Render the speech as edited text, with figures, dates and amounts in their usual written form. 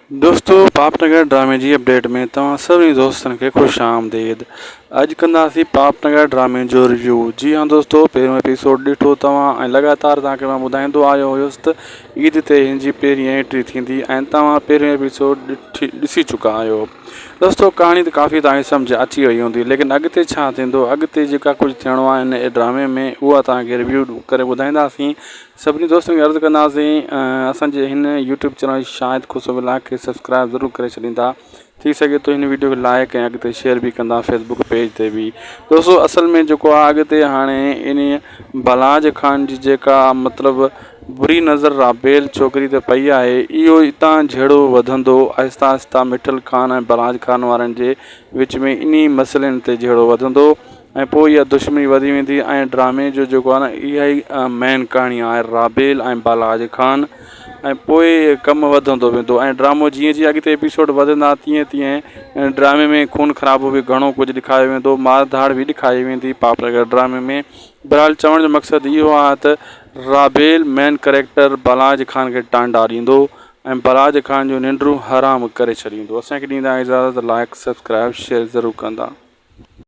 دوستو پاپ نگر ڊرامي جي اپڊيٽ ۾ توهان سڀني دوستن کي خوش آمديد اڄ ڪنداسين پاپ نگر ڊرامي جو ريويو جي ها دوستو پهريون ايپيسوڊ ڏٺو توهان ۽ لڳاتار توهان کي مان ٻڌائيندو آيو هيس ته عيد تي هن جي پهرين انٽري ٿيندي ۽ توهان پهريون ايپيسوڊ ڏسي چڪا آهيو دوستو ڪهاڻي ته ڪافي توهان کي سمجهه اچي وئي هوندي ليڪن اڳتي ڇا ٿيندو اڳتي جيڪا ڪجهه ٿيڻو آهي هن ڊرامي ۾ اها توهان کي ريويو ڪري ٻڌائينداسين سڀني دوستن کي عرض ڪنداسين اسان جي هن يوٽيوب چينل شاهد خسرو ولاگ کي سبسڪرائب ضرور ڪري ڇڏيندا ٿي سگهي ٿو هن ويڊيو کي لائڪ ۽ اڳتي شيئر به ڪندا فيسبوڪ پيج تي به دوستو اصل ۾ جيڪو آهي اڳتي هاڻي ان بلاج خان جي جيڪا مطلب بري نظر رابيل ڇوڪري تي پئي آهي اهو اتان جهيڙو وڌندو آهستي آهستي مٺل خان ۽ بلاج خان وارن جي وچ ۾ انهي مسئلن تي جهيڙو وڌندو ۽ پوء اها دشمني وڌي ويندي ۽ ڊرامي جو جيڪو آهي نه اها ئي مين ڪهاڻي آهي رابيل ۽ بالاج خان ۽ پوء ڪم وڌندو ويندو ۽ ڊرامو جيئن جيئن اڳتي ايپيسوڊ وڌندا تيئن تيئن ڊرامي ۾ خون خرابو به گهڻو ڪجهه ڏيکاريو ويندو مار ڌاڙ به ڏيکاري ويندي پاپ نگر ڊرامي ۾ بهرحال چوڻ جو مقصد اهو آهي ته رابيل مين ڪريڪٽر بلاج خان کي ٽانڊا ڏيندو ۽ بلاج خان جون ننڊون حرام ڪري ڇڏيندو اسان کي ڏيندا اجازت لائيڪ سبسڪرائب شيئر ضرور ڪندا.